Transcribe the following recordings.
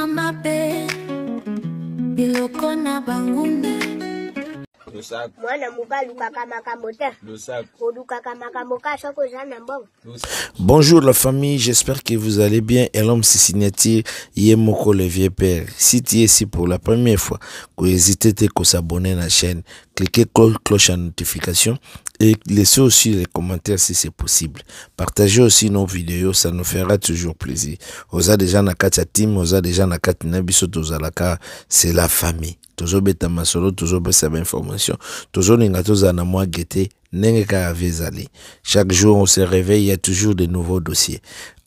Mitema mabe, biloko na banguna. Mwana mobali alukaka makambo te, olukaka makambo kaka soki oza na mbongo. Bonjour la famille, j'espère que vous allez bien. Et l'homme c'est signature Yemoko le vieux père. Si tu es ici pour la première fois, n'hésitez pas à s'abonner à la chaîne, cliquez cloche à notification et laissez aussi les commentaires si c'est possible. Partagez aussi nos vidéos, ça nous fera toujours plaisir. Oza déjà na kati ya team, oza déjà na kati na biso tozalaka, c'est la famille. Tozobeta masolo, tozopesa ba information, tozolinga tozala na mwa gaieté ndenge kaka vie ezali. Chaque jour on se réveille, il y a toujours de nouveaux dossiers.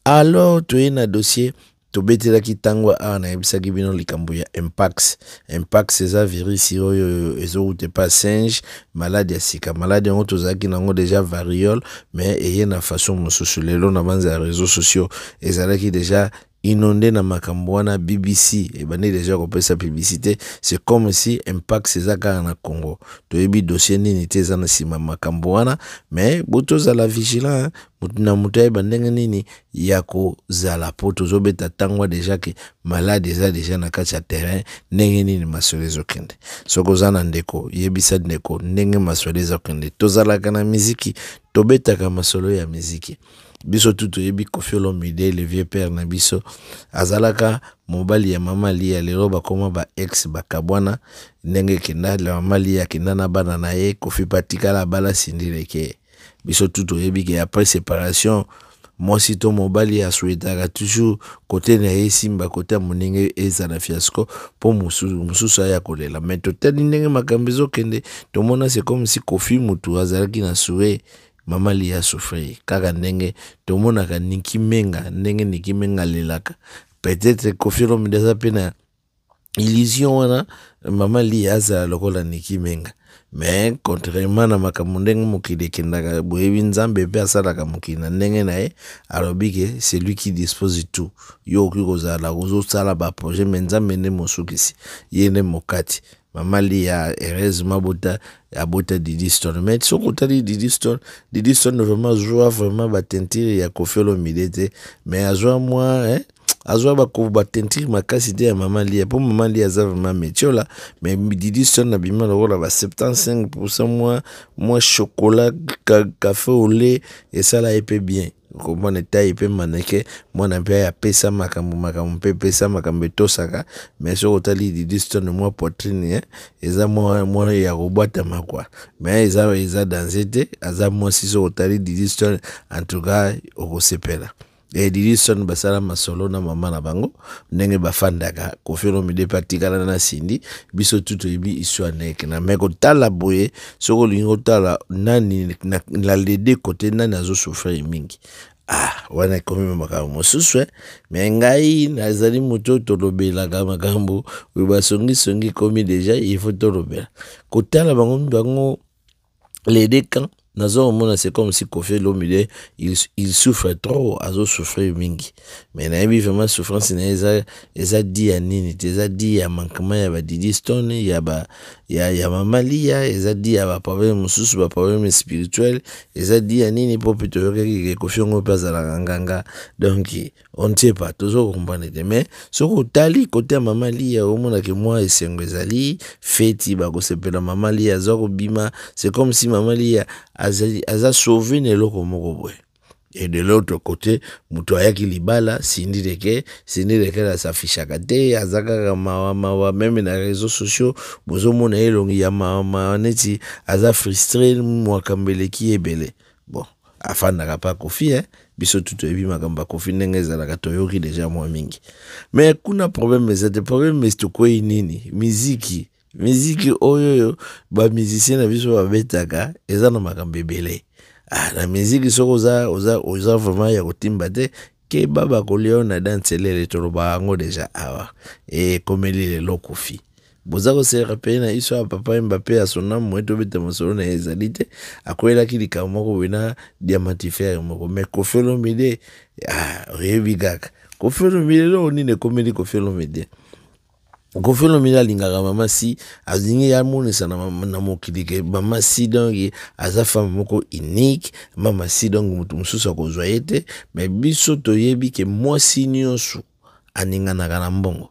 Alors toye na dossier tobetelaki ntango awa, nayebisaki bino likambo ya mpox. Mpox eza virus oyo ezowuta epa singe, maladi ya sika. Maladi yango tozalaki nango déjà variole, mais eye na façon mosusu. Lelo na banza ya réseaux sociaux ezalaki déjà inondé na makambo wana. BBC ebandi déjà kopesa publicité, c'est comme si mpox eza kaka na Congo. Toyebi dossier nini te eza na nsima makambo wana, mais botozala vigilant, motu na motu ayeba ndenge nini ya kozala, po tozobeta ntango déjà ke maladi eza déjà na kati ya terrain. Ndenge nini masolo ezokende? Soki oza na ndeko, yebisa ndeko ndenge masolo ezokende. Tozalaka na miziki, tobetaka masolo ya miziki. Biso tu toyebi Koffi Olomide, le vieux père na biso, azalaka mobali ya mama Lia. Lelo bakoma ba ex, bakabwana ndenge ekenda. Mama Lia akenda na bana na ye, Koffi mpe atikala abala Cindy Le Cœur. Biso tu toyebi ke après séparation, mwasi to mobali asouhaitaka toujours kote na ye esimba, kote ya moninga ezala fiasco, mpo mosusu aya kolela. Mais totali ndenge makambo ezokende, tomona c'est comme si Koffi mutu azalaki na souhait mama Lia souffrir, kaka ndenge tomonaka Niki Menga, ndenge Niki Menga alelaka. Peut-être Koffi Olomide aza mpe na illusion wana, mama Lia azala lokola Niki Menga. Mais contrairement na makambo ndenge mokili ekendaka, boyebi Nzambe mpe asalaka mokili na ndenge na ye. Alobi ke c'est lui qui dispose tout. Yo okoki kozala ozosala baprojet, mais Nzambe nde mosukisi, ye nde mokati. Mama Lia heureusement abota, abota Didi Stone. Mais soki otali Didi Stone, Didi Stone vraiment azwa vraiment bateinture ya Koffi Olomide te, mais azwa mwa, hein? Azwa bateinture makasi te ya mama Lia, mpo mama Lia aza vraiment metiola, mais Didi Stone abima lokola ba 75% mwa chocolat, café au lait. Esala ye mpe bien komona etai mpe maneke mwana mpe apesa makambo, makambo mpe epesa makambo etosaka. Mais soki otali Didi Stone, mwa poitrine eza mwa ya kobwatama kwa, mais eza danger te, aza mwasi. Soki otali Didi Stone, en tout cas okosepela. E Didi Stone basala masolo na mama na bango ndenge bafandaka. Koffi Olomide mpe atikala na Cindy. Biso tu toyebi histoire na ekenda. Mais kotala boye, soki olingi kotala nani na les deux côté, nani azosouffrir mingi, ah, wana ekomi makambo mosusu. Mais ngai nazali moto oyo tolobelaka makambo oyo basongisongi ekomi déjà, il faut tolobela. Kotala bango les deux camps, nazo komona c'est comme si Koffi Olomide il souffre trop, azosouffrir mingi. Mais nayebi vraiment souffrance na ye eza di ya nini te. Eza di ya manquement ya badidi Stone, ya mama Lia, eza di ya baproblème mosusu, baproblème spirituel, eza di ya nini? Mpo mpe toyokaki ke Koffi yango mpe azalaka nganga, donc on ne sait pas, tozo comprendre te. Mais soki otali kote ya mama Lia, omonake mwa esengo ezali, feti bakosepela, mama Lia aza kobima. C'est comme si mama Lia aza sauvé na eloko moko boye. Et de l'autre côté, moto ayaki libala Cindy Le Cœur, Cindy Le Cœur asafishaka te, aza kaka mawa mawa. Même na réseaux sociaux bozomona elongi ya mawa mawa, neti aza frustré, makambo eleki ebele. Bon, afandaka pa Koffi, hein? Biso tu toyebi makambo ya Koffi ndenge ezalaka, toyoki déjà mwa mingi. Mais kuna problème eza te. Problème tokwei nini? Miziki. Miziki oyo bamusicien na biso babetaka eza na makambo ebele. Ah, na miziki soki oza vraiment ya kotimba te, keba, bakolia yo na danse elele. Tolobaka yango déjà awa, ekomeli lelo Koffi. Boza kose rappeler na histoire ya Papa Mbappe ya sonam moye tobeta masolo na ye ezali te, akwelaki likambo moko boye na diamantifere moko. Mais Koffi Olomide, ah, oyebi kaka Koffi Olomide, eloko nini ekomeli Koffi Olomide? Koffi Olomide alingaka mama Si, alingi amonisa na mokili ke mama Si donc aza femme moko unique, mama Si donc moto mosusu akozwa ye te. Mais biso toyebi ke mwasi nyonso aninganaka na mbongo.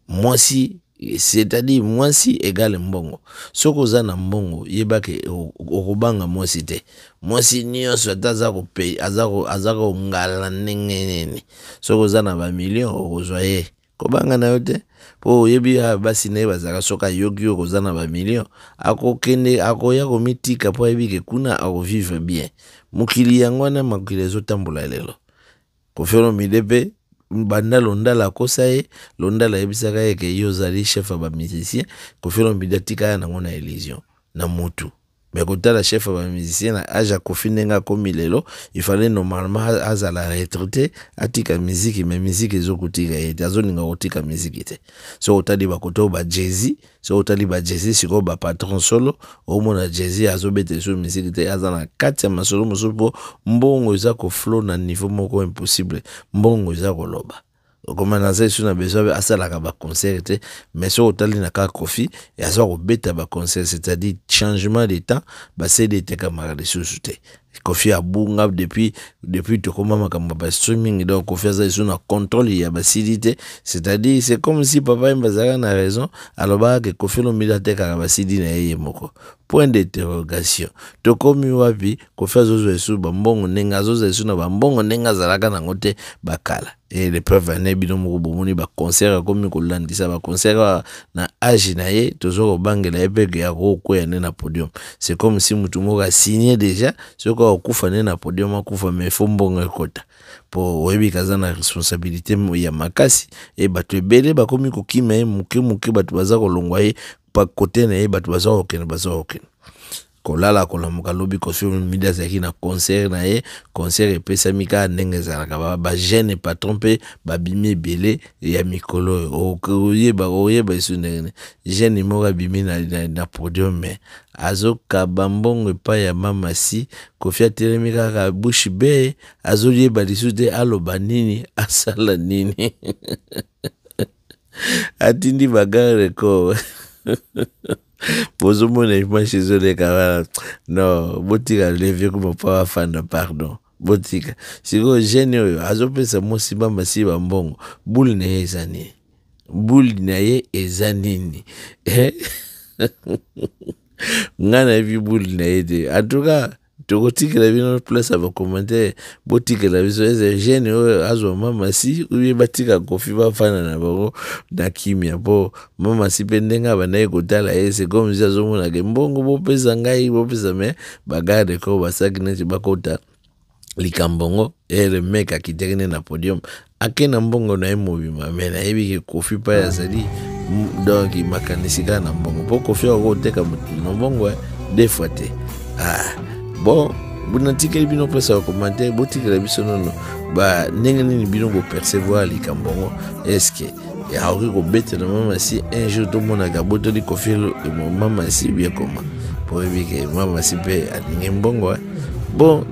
Mwasi, c'est-à-dire mwasi égale mbongo. Soki oza na mbongo, yeba ke okobanga mwasi te. Mwasi nyonso ata aza kongala ndenge nini, soki oza na bamillion, okozwa ye. Kobanga na yo te, mpo oyebi basi na ye bazalaka. Soki ayoki yo koza na bamillion, akokende, akoya komitika, mpo ayebi ke kuna akovivre bien. Mokili yango wana, mokili ezotambola lelo. Koffi Olomide mpe banda Londala akosa ye. Londala ayebisaka ye ke ye ozali chef ya bamusicien. Koffi Olomide atika ya nango na illusion na mutu. Mais kotala chef ya bamusicien na age ya Koffi ndenge akomi lelo, il fallait normalement azala retraité, atika miziki. Mais miziki ezokotika ye te, azolinga kotika miziki te. Soki otali bakote oyo bajay-z, soki otali bajay-z sikoyo, bapatron solo, omona Jay-Z azobeta esu miziki te, aza na kati ya masolo mosusu, mpo mbongo eza koflow na niveau moko impossible. Mbongo eza koloba okoma naza esu na besoin asalaka baconcert te. Mais soki otali na kaka Koffi, aza kobeta baconcert, c'est-à-dire changement de temps. Bacd etekamaka lisusu te. Koffi abunga depuis tokóma makambo ya bastreaming. Donc Koffi aza lisusu na contrôle ya bacd te. C'est-à-dire, c'est comme si Papa Wemba azalaka na raison, alobaka ke Koffi Olomide atekaka bacd na ye ye moko, point d'interrogation. Tokomi wapi? Koffi azozwa lisusu bambongo ndenge azozwa lisusu na bambongo ndenge azalaka nango te bakala. Et le preuve ane, bino moko bomoni baconcert, akomi kolandisa baconcert na age na ye. Toza kobangela ye mpe ya kokwea nde na podium. C'est comme si mutu moko asigne déjà, soki akokufa nde na podium, akufa, mais faut mbongo ekota, mpo oyebi kaza na responsabilité ya makasi. E bato ebele bakomi kokima ye moke moke, bato baza kolongwa ye kote na ye, bato baza kokende, baza kokende kolala kolamuka. Lobi Koffi Olomide azalaki na concert na ye. Concert epesami kaka ndenge ezalaka. Bajeune patron mpe babimi ebele ya mikolo oyo, oyeba oyeba esu ndenge jeune moko abimi na podium, mais azokaba mbongo epai ya Mama Si. Koffi atelemi kaka bouche bée, azoyeba lisusu te aloba nini, asala nini. Atindi bagarde corps. Bozomona image ezoleka wana. Non, botika levier kuma mpo afanda, pardon, botika. Sikoyo jeune oyo azopesa mwasi Mama Si bambongo, bule na ye eza nini? Bule na ye eza nini? Ngai nayebi bule na ye te. En tout cas, tokotikela bino place ya bacommentaire. Botikela biso eze jeune oyo azwa Mama Si ou bien batika Koffi bafanda na bango na kimia, mpo Mama Si mpe ndenge abandaki kotala ye, c'est comme si azomonaka mbongo bopesa ngai, bopesa. Mais bagarde corps basalaki neti bakota likambo ngo. Le mec akitaki nde na podium, ake na mbongo na ye mobima. Mais nayebi ke Koffi mpe azali donc makanisi kaka na mbongo, mpo Koffi akoteka na mbongo deux fois te. Ah bon, natikeli bino mpesa ya commentaire. Botikela biso nono ba ndenge nini bino bopercevoir likambo yango. Est-ce akoki kobetela Mama Si un jour, tomonaka abotoli Koffi Mama Si bien koma, po oyebi ke Mama Si mpe alingi mbongo? Bon.